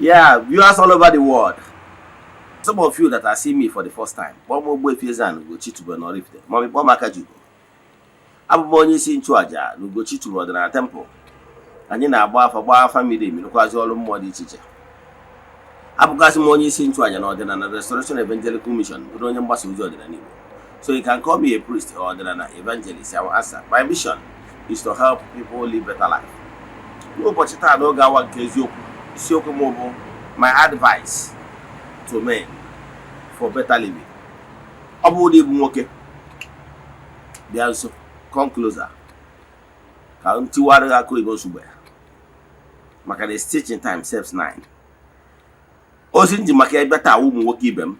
Yeah, viewers all over the world. Some of you that are seeing me for the first time, kpọọ m Ogbuefi Eze-Ana Ugochi tubelu n'Oraifite, ma ọ bụ kpọọ m Akajiugo. Abụ m onye isi nchụaja na Ugochi tubelu ọdịnala temple. Anyị na-agba afa, gbaa afa miri emi, rụkwazị ọrụ mmụọ dị iche iche. Abụgasị m onye isi nchụaja na Ọdịnala Restoration Evangelical Mission, bụrụ onye mgbasa ozi ọdịnala Igbo. So you can call me a priest or ọdịnala evangelist. I will answer. My mission is to help people live better life. N'ụbọchị taa, n'oge awa nke eziokwu, isiokwu m bụ "My advice to men for better living". Ọ bụrụ na ịbụ nwoke, bịa nso, come closer, ka m tiwara gị aka oyibo nsogbe ya, maka na stitch in time saves nine. Ozi nji maka ebe taa, ụmụ nwoke ibe m,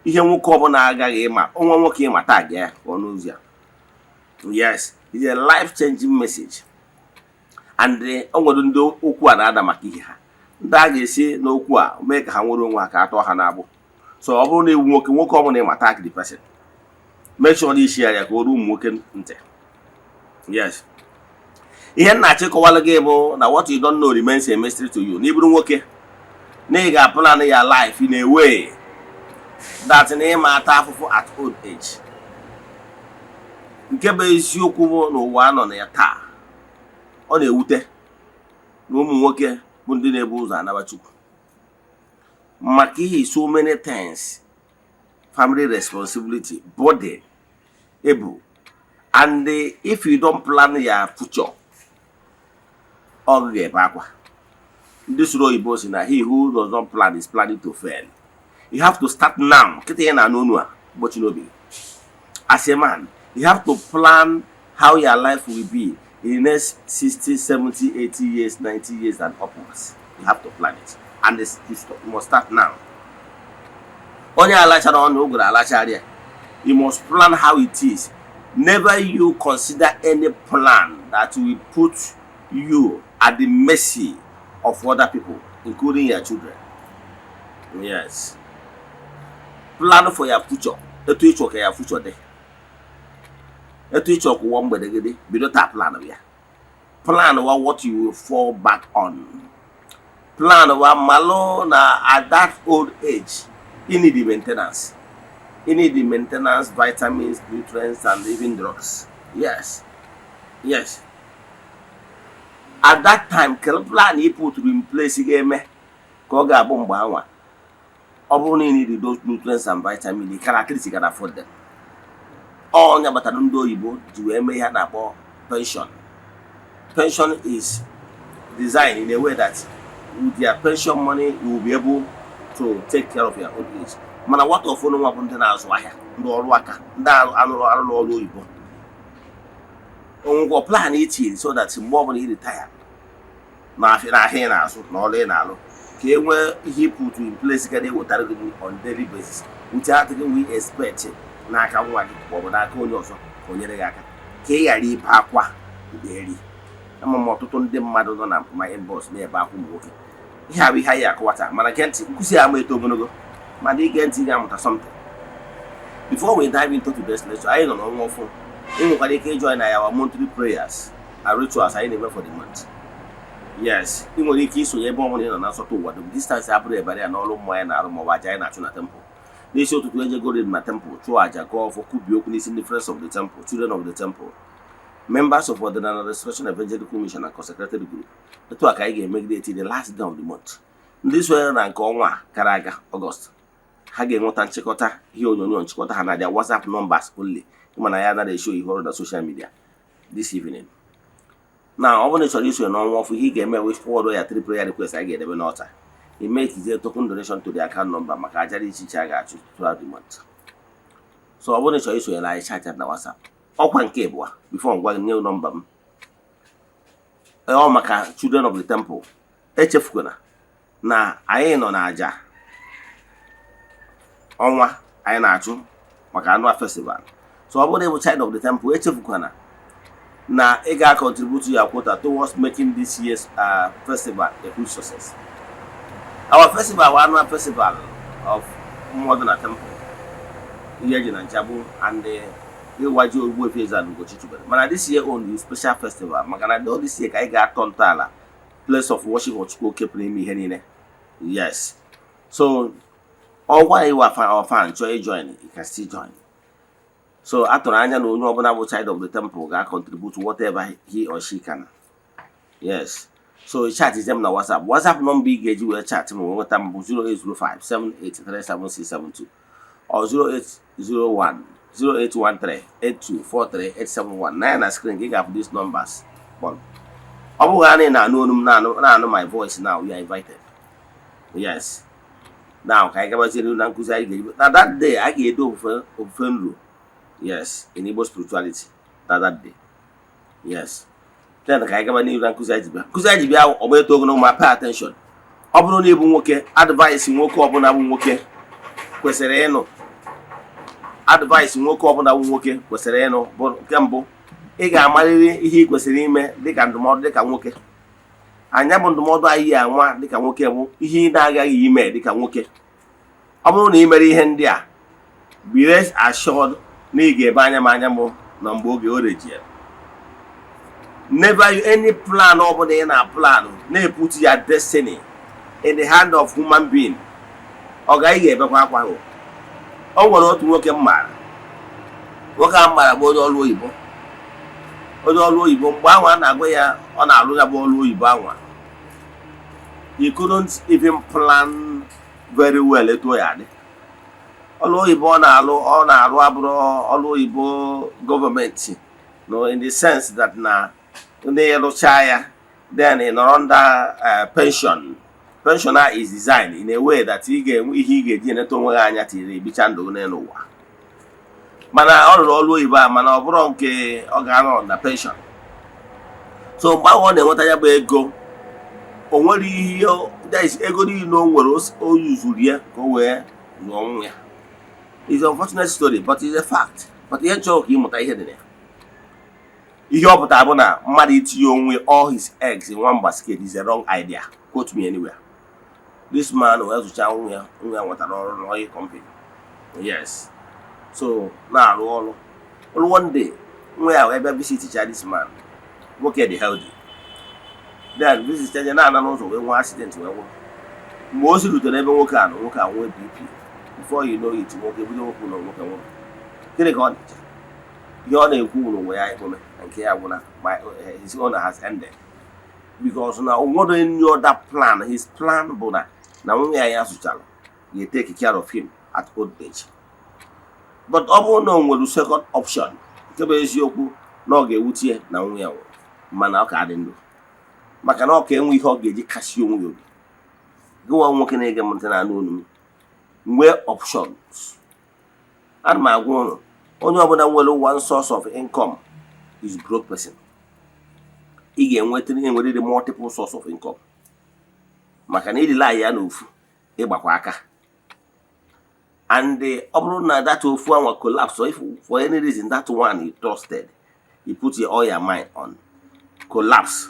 ihe nwoke ọbụla agaghị ịma, onwe nwoke ịma taa, ga ya ka ọ n'ozi ya. Yes, it's a life changing message, and o nwere ndị okwu a na-ada maka ihe ha, ndị a ga-esi n'okwu a mee ka ha nwere onwe ha, ka a tọọ ha n'agbụ. So ọ bụrụ na iwu nwoke, nwoke ọbụla ịma, tag the person, make sure na isi ya ka o ruo ụmụ nwoke ntị. Yes, ihe m na-achọ ịkọwalụ gị bụ na what you don't know remains a mystery to you. Na ịbụrụ nwoke, na ị ga-aplan ya life in a way that na ịma ata afụfụ at old age. Nke bụ eziokwu bụ n'ụwa anọ na ya taa, ọ na-ewute na ụmụ nwoke bụ ndị na-ebu ụzọ anaba Chukwu maka ihe so many things: family responsibility, burden ebu, and if you don't plan your future, ọ ga-ebe akwa. Ndị soro oyibo si na he who does not plan is planning to fail. You have to start now. Nkịta ya na-anụ onu a ụbọchị n'obi. As a man, you have to plan how your life will be in the next 60, 70, 80 years, 90 years and upwards. You have to plan it, and you must start now. Onye alachara ọnụ ogwere alachara ya. You must plan how it is. Never you consider any plan that will put you at the mercy of other people, including your children. Yes, plan for your future. Etu ịchọ ka ya future dị, etu ịchọ ka ụwa mgbede gị dị, bido taa plan ya. Plan wa what you will fall back on. Plan wa malụ na at that old age, you need the maintenance. You need the maintenance, vitamins, nutrients and even drugs. Yes, at that time, kele plan ị put in place ga-eme ka ọ ga-abụ mgbe anwa, ọ bụrụ na ị need those nutrients and vitamins, you can at least you can afford them. Ọnya batara ndị oyibo ji wee mee ihe a na-akpọ pension. Pension is designed in a way that with their pension money, you will be able to take care of your old age. Mana what of ụnụ nwa bụ ndị na-azụ ahịa, ndị ọrụ aka, ndị arụrụ arụrụ ọrụ oyibo? Onwekwa plan itiri so that mgbe ọbụla ị retire n'ahịa, n'ahịa ị na-azụ na ọrụ ị na-alụ, ka e nwee ihe put in place ga na-ewetara gị on daily basis without gị we expect n'aka nwa gị maọbụ n'aka onye ọzọ ka o nyere gị aka, ka ị ghara ibe akwa eri? Ama m ọtụtụ ndị mmadụ nọ na my inbox na-ebe akwa. Ụmụ nwoke, ihe a bụ ihe anyị akọwa taa. Mana gee ntị, nkụzi ama eto ogologo, mana ige ntị, ị ga-amụta something. Before we dive into today's lecture, anyị nọ n'ọnwa ọfụ. Ị nwekwara ike ịjoin na our monthly prayers and rituals anyị na-eme for the month. Yes, ị nwere ike isonye ebe ọbụla ị nọ na nsọtụ ụwa dum. Distance abụrụ ebara ya n'ọrụ mmụọ ya na-arụ maọbụ aja anyị na-achụ na temple. N'isi ụtụtụ, ejegoro na temple chụọ aja, gụọ ọfọ, kwubie okwu n'isi ndị friends of the temple, children of the temple, members of Ọdịnala Restoration Evangelical Mission and consecrated group. Etu a ka anyị ga-emegide till the last day of the month. Ndị sonyere na nke ọnwa a gara aga, Ọgọst, ha ga-enweta nchịkọta ihe onyonyo nchịkọta ha na their WhatsApp numbers only. Ịma na ya anaghị eshow ihe ọrụ na social media this evening. Na ọ bụrụ na ị chọrọ isonye n'ọnwa ọfụ, ihe ị ga-eme wee forward ya three prayer request anyị ga-edebe n'ọta, ime ikizie token donation to the account number maka aja dị iche iche a ga-achụ throughout the month. So ọ bụrụ na ị chọrọ isonye anyị, chat na WhatsApp. Ọkwa nke ịbụa, before ngwa gị nye nọmba m, ọ maka children of the temple. Echefukwana na anyị nọ n'aja ọnwa anyị na-achụ maka annual festival. So ọ bụrụ na ị bụ child of the temple, echefukwana na ị ga-contribute your quota towards making this year's festival a huge success. Our festival, our annual festival of mmụọ na temple, ihe eji na nchagbu and ịwa ji Ogbuefi Eze-Ana Ugochi tubelu. Mana this year own is special festival, maka na all this year ka anyị ga-atọ ntọala place of worship of Chukwu Oke pụrụ ime ihe niile. Yes, so ọgwa iwa fan chọọ ijoin, you can still join. So a tụrụ anya na onye ọbụla bụ child of the temple ga-contribute whatever he or she can. Yes, so chat m na WhatsApp. WhatsApp number ị ga-eji wee chat m wee nweta m bụ 0805 7837672 or 0801 0813 8243 871. Na ya na screen ka ị ga-afụ these numbers. Kpọm ọ bụghị a na-anụ olu m, na-anụ my voice now, you are invited. Yes, now ka anyị gabazie n'ihu na nkụzi anyị ga-eji na that day. A ga-edo ofufe nro, yes, in Igbo spirituality na that day. Yes, then ka anyị gaba n'ihu na nkụzi anyị ji bịa. Nkụzi anyị ji bịa ọgba eto ogologo, ma pay attention. Ọ bụrụ na ịbụ nwoke, advice nwoke ọbụla bụ nwoke kwesịrị ịnụ, advice nwoke ọbụla bụ nwoke kwesịrị ịnụ bụ nke mbụ: ị ga-amarịrị ihe ị kwesịrị ime dịka ndụmọdụ dịka nwoke. Anya bụ ndụmọdụ anyị yi anwa dịka nwoke bụ ihe ị na-agaghị ime dịka nwoke. Ọ bụrụ na ị mere ihe ndị a, be rest assured na ị ga-ebe anya m anya mụ na mgbe oge o rejiere. Never you any plan ọbụla ị na-plan na-eput your destiny in the hand of human being, ọ gaghị ga-ebekwa akwa ahụ. O nwere otu nwoke m maara. Nwoke a m maara bụ onye ọrụ oyibo, onye ọrụ oyibo. Mgbe ahụ a na-agwa ya ọ na-alụ ya bụ ọrụ oyibo anwa, he couldn't even plan very well etu ya dị. Ọrụ oyibo ọ na-alụ abụrụ ọrụ oyibo gọọmenti, no, in the sense that na ndị rụchaa ya, then ị nọrọ under pension. Pension a is designed in a way that ị ga-enwe ihe ị ga-eji eneta onwe gị anya tinyere ebicha ndụ gị n'elu ụwa. Mana ọ rụrụ ọrụ oyibo a, mana ọ bụrụ nke ọ ga-anọ na pension. So mgbe ahụ ọ na-enweta ya bụ ego, o nwere ihe that is ego niile o nwere, o yuzuru ya ka o wee zụọ nwa ya. It's an unfortunate story, but it's a fact. But ihe nchọrọ ka ịmụta ihe dị na ya, ihe ọ pụtara bụ na mmadụ itinye onwe all his eggs in one basket is a wrong idea. Quote me anywhere. This man wee zụcha nwa ya. Nwa ya nwetara ọrụ n'oil company. Yes, so na-arụ ọrụ ọrụ. One day nwa ya wee bịa visit cha this man. Nwoke dị healthy. Then visit ya, na-ana n'ụzọ wee nwee accident, wee nwụrụ. Mgbe ozi rutere ebe nwoke a nọ, nwoke a nwee BP. Before you know it, nwoke bido nwoke na nwoke nwụrụ. Gịnị ka ọ na-eche? Ihe ọ na-ekwu nwụrụ onwe ya ekpome na nke ya gwụna. His own has ended because na o nwere any other plan. His plan bụ na nwunye ya ya zụchara ga-take care of him at old age. But ọ bụrụ na o nwere second option, nke bụ eziokwu na ọ ga-ewute ya na nwunye ya nwụrụ, mana ọ ka dị ndụ, maka na ọ ka enwe ihe ọ ga-eji kasie onwe ya obi. Gịnwa nwoke na-ege m ntị na anụ olu m, nwee options. Ana m agwa ụnụ, onye ọbụla nwere one source of income is broke person. Ị ga-enweta, enwerịrị multiple source of income, maka na ịrely ya n'ofu, ịgbakwa aka. And ọ bụrụ na that ofu anwa collapse, or if for any reason that one you trusted, you put your all your mind on, collapse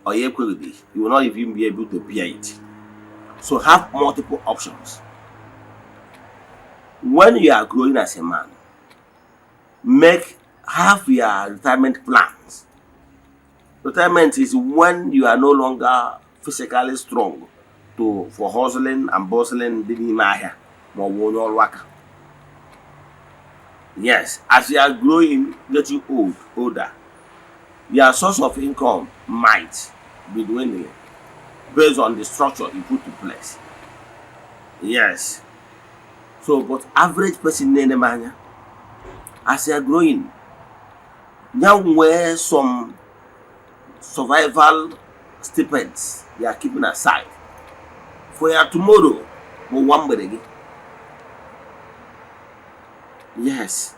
or ya ekweghị, you will not even be able to bear it. So have multiple options. When you are growing as a man, make have your retirement plans. Retirement is when you are no longer physically strong to for hustling and bustling dị n'ime ahịa ma ọ bụ onye ọrụ aka. Yes, as you are growing, getting older, your source of income might be dwindling based on the structure you put in place. Yes, so but average person na-ene m anya, as you are growing, ya nwee some survival stipends you are keeping aside for your tomorrow, bụ ụwa mgbede gị. Yes,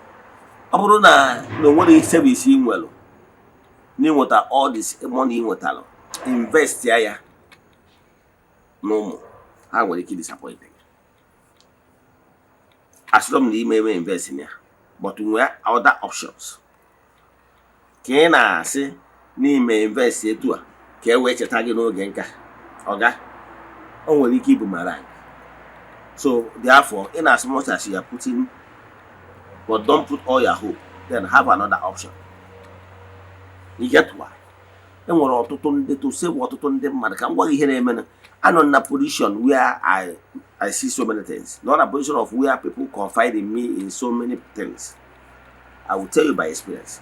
ọ bụrụ na o nwere service ị nwere na ịnweta all this money ị nwetara, invest ya n'ụmụ ha nwere ike disappoint gị. Asịrọ m na ime eme invest na ya, but nwee other options ka ị na-asị n'ime invest etu a ka e wee cheta gị n'oge nka ọga o nwere ike ịbụ boomerang. So therefore, in as much as you are putting, but don't put all your hope, then have another option. You get why? Enwere ọtụtụ ndị to save ọtụtụ ndị mmadụ. Ka m gwa gị ihe na-eme. Anọ na position where I see so many things, not a position of where people confide in me in so many things. I will tell you by experience.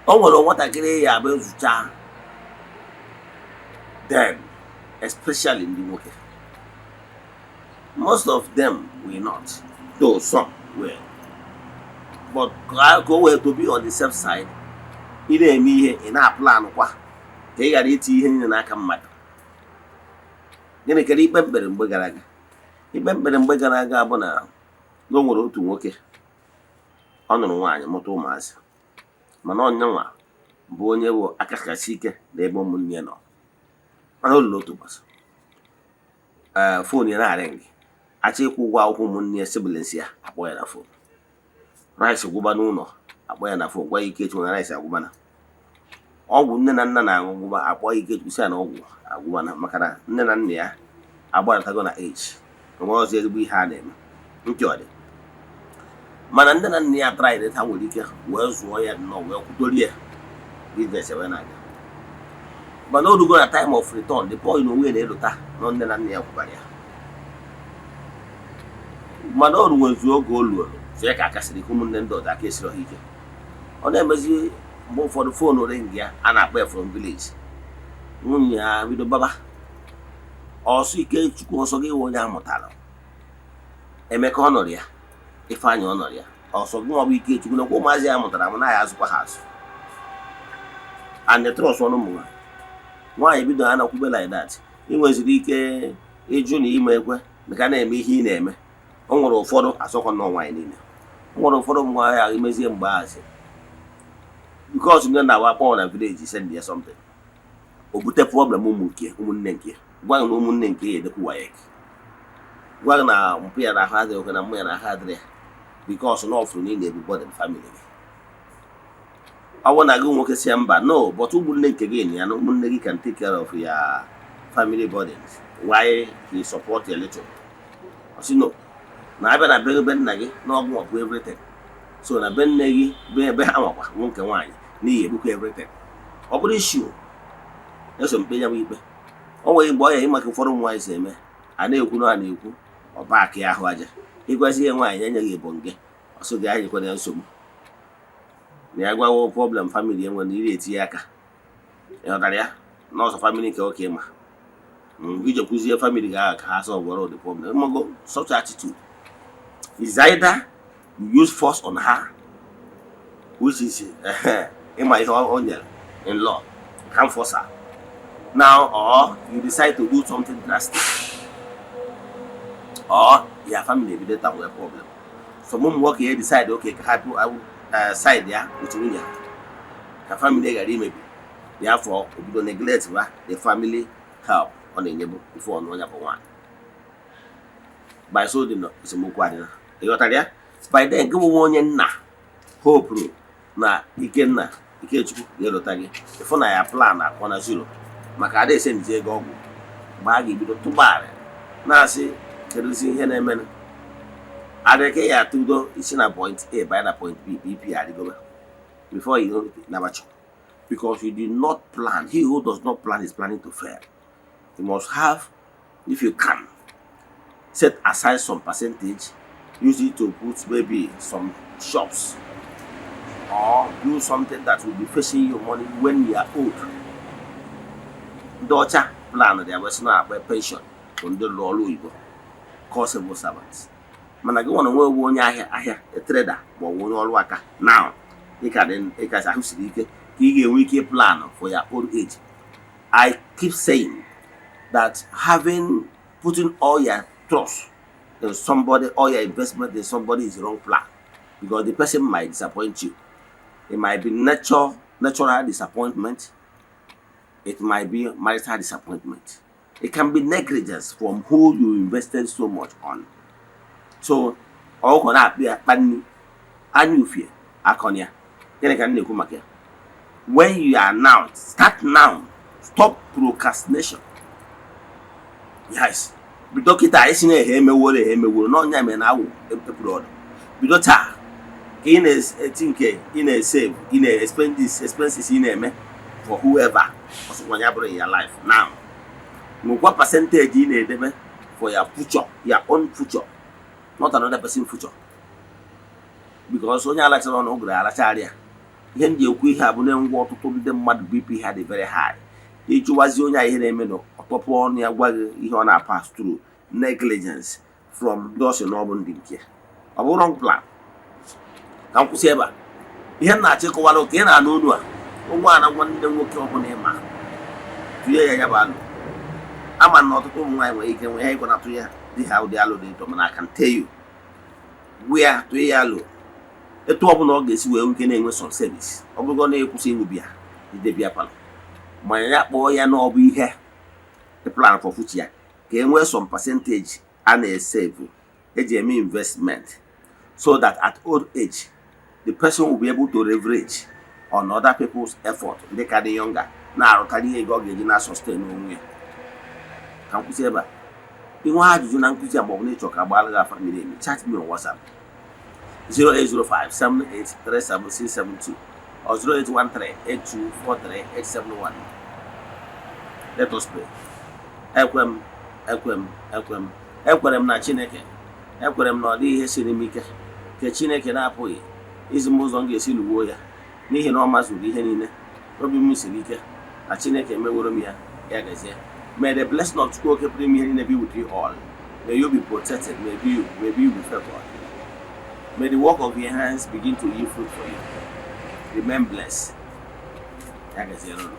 O nwere nwatakịrị ya abụ ezụcha them, especially ndị nwoke. Most of them will not, though some will, but ka o wee to be on the safe side, ị na-eme ihe, ị na-aplan kwa ka ị ghara iti ihe niile n'aka mmadụ. Gịnị kere ikpe mkpere mgbe gara aga? Ikpe mkpere mgbe gara aga bụ na o nwere otu nwoke ọ nụrụ nwaanyị, mụta ụmụazị, mana ọnyanwa bụ onye bụ aka kasị ike n'ebe ụmụnne ya nọ. Mana o luru otu ụbọchị, ee, phone ya na-aring, achọ ịkwụ ụgwọ akwụkwọ ụmụnne ya, siblings ya, akpọ ya na phone. Rice gwụba n'ụlọ, akpọ ya na phone, gwa ya Ikechukwu na rice agwụbana. Ọgwụ nne na nna na-aṅụ gwụba, akpọ ya Ikechukwu, sị ya na ọgwụ agwụbana, maka na nne na nna ya agbaratago na age, onwe ọzọ ezigbo ihe a na-eme ntị ọ dị. Mana nne na nna ya try ha nwere ike wee zụọ ya nnọọ, wee kwudori ya, business wee na-aga. Mana o rugo na time of return, the boy na onwe ya na-elota na nne na nna ya kwubara ya. Mana o ruwezu oge o luoro so ya ka aka siri ike, ụmụnne ndị ọzọ aka esiri ha ike. Ọ na-emezi mgbe ụfọdụ phone ring ya, a na-akpọ ya from village. Nwunye ya bido baba ọsọ, "Ikechukwu, ọsọ gị wụ onye a mụtara Emeka ọ nọrọ ya, Ifeanyị ọ nọrọ ya, ọsọ gị nwa bụ Ikechukwu nakwa ụmụazị ya mụtara m naghị azụkwa ha azụ." And the trust ọnụ ụmụ nwaanyị, nwaanyị bido ha nakwube like that, ị nweziri ike ịjụ na ime ekwe maka na-eme ihe ị na-eme. O nwere ụfọdụ asọkwa nọ nwaanyị niile, o nwere ụfọdụ ụmụ nwaanyị ahụ imezie mgbe ahụ, because ndị na-awa akpọ na village send ya something, o bute problem. Ụmụ nke ụmụnne nke gwa gị na ụmụnne nke ya edekwu WAEC, gwa gị na mpụ ya na ahụ adịghị okwe, na mmụ ya na ahụ adịrị ya, because na ọ fụrụ na ị na-ebu burden family gị. Ọ bụrụ na gị nwoke si ya mba, no, but ụmụnne nke gị na ya na ụmụnne gị can take care of your family burdens while he support a little. Ọ sị no, na abịa na be nna gị na ọgwụ ọbụ everything, so na be nne gị, be ebe ha nwakwa nwa nke nwaanyị n'ihi ebukwa everything. Ọ bụrụ issue eso mkpe ya bụ ikpe, o nweghị mgbe ọ ya ịmaka. Ụfọdụ ụmụ nwaanyị si eme, a na-ekwu na a na-ekwu ọba aka ya ahụ aja ịgwazi ya, nwaanyị enyeghị ebo nge ọsọ gị, anyị nyekwara ya nsogbu na ya gwawo problem family enwe na iri etinye aka. Ịghọtara ya n'ọsọ family nke oke ma ije kwuzie family gị ahụ ka ha solve the problem. Mago such attitude is either you use force on her, which is ịma ihe o nyere in law, you can't force her now, or you decide to do something drastic, or your family ebido ta nwee problem. Some ụmụ nwoke ya decide, okay, ka ha side ya with nwunye ha ka family ghara imebi ya, afọ obido neglect ba the family help ọ na-enyebu before ọnụ onye bụ nwaanyị. By so dị esemokwu adịla. Ịghọtara ya? By then, gị bụ onye nna hope na Ikenna, Ikechukwu ga-elota gị, ịfụ na ya plan akpọ na zero, maka ada esendizi ego ọgwụ. Mgbe a ga-ebido tụgbarị na-asị, kedụzi ihe na-emenụ? Adịka ya atụdo isi na point A banye na point B, BP adịgobe before you know it, nabacho, because you did not plan. He who does not plan is planning to fail. You must have, if you can set aside some percentage, use it to put maybe some shops or do something that will be fetching you money when you are old. Ndị ọcha plan dị abụọ na-akpa pension bụ ndị rụrụ ọrụ oyibo call civil servants. Mana gị nwere onwe onye ahịa, ahịa trader ma ọ bụ onye ọrụ aka now, ịka dị ịkacha ahụ siri ike ka ị ga-enwe ike plan for your old age. I keep saying that having putting all your trust in somebody, all your investment in somebody is wrong plan, because the person might disappoint you. It might be natural disappointment, it might be marital disappointment, it can be negligence from who you invested so much on. So ọkụkọ na-akpị akpa nri anya ufie akọna ya. Gịnị ka m na-ekwu maka ya? When you are now, start now, stop procrastination. Yes, bido kịta. Isi na ehe emeworo, ehe emeworo n'ọnya mere na awụ epuru ọdụ. Bido taa ka ị na-eti nke ị na-esave, ị na-expenses, expenses ị na-eme. For whoever ọsọkwa ya bụrụ in your life now, nwekwa percentage ị na-edebe for your future, your own future, not another person future, because onye alachara ọnụ ụgụrụ alachara ya. Ihe m ji ekwu ihe a bụ na ngwa ọtụtụ ndị mmadụ, BP ha dị very high. Ịjụwazi onye a ihe na-eme na ọtọpụ ọnụ ya gwa gị ihe ọ na-pass through, negligence from ndị ọ sị na ọ bụ ndị nke ọ bụ wrong plan. Ka m kwụsị ebe a. Ihe m na-achọ ịkọwara ka ị na-anụ olu a, ụmụ ana nwanne nwoke ọbụla ịma tụnye ya, ya bụ alụ ama na ọtụtụ ụmụ nwaanyị nwere ike nwee ihe ịkwa na-atụ ya dị ha ụdị alụ dị ụtọ, mana I can tell you gwa ya tụnye ya alụ etu ọbụla ọ ga-esi wee ike na-enwe some service. Ọ bụrụgo na ekwụsị ịṅụ biya, ide beer parlour mana ya kpọọ ya na ọ bụ ihe the plan for future ya, ka e nwee some percentage a na-esave eji eme investment, so that at old age the person will be able to leverage on other people's effort, ndị ka dị younger na-arụkarị ihe ego ọ ga-eji na sustain onwe ya. Ka m kwụsị ebe a. Inwe ajụjụ na nkụzi a maọbụ na ịchọ ka agbaala gị afa miri emi, chat me on WhatsApp 0805 7837672 or 0813 8243 871. Let us pray. Ekwe m, ekwe m, ekwe m, ekwere m na Chineke. Ekwere m na ọ dịghị ihe siri m ike nke Chineke na-apụghị izi m ụzọ m ga-esi lụgbuo ya, n'ihi na ọ mazuru ihe niile. Obi m siri ike na Chineke emeworo m ya. Ya gazie. May the blessing of Chukwu Oke pụrụ ime ihe niile be with you all. May you be protected. May you be favored. May the work of your hands begin to yield fruit for you. Remain blessed. Ya gaziere unu.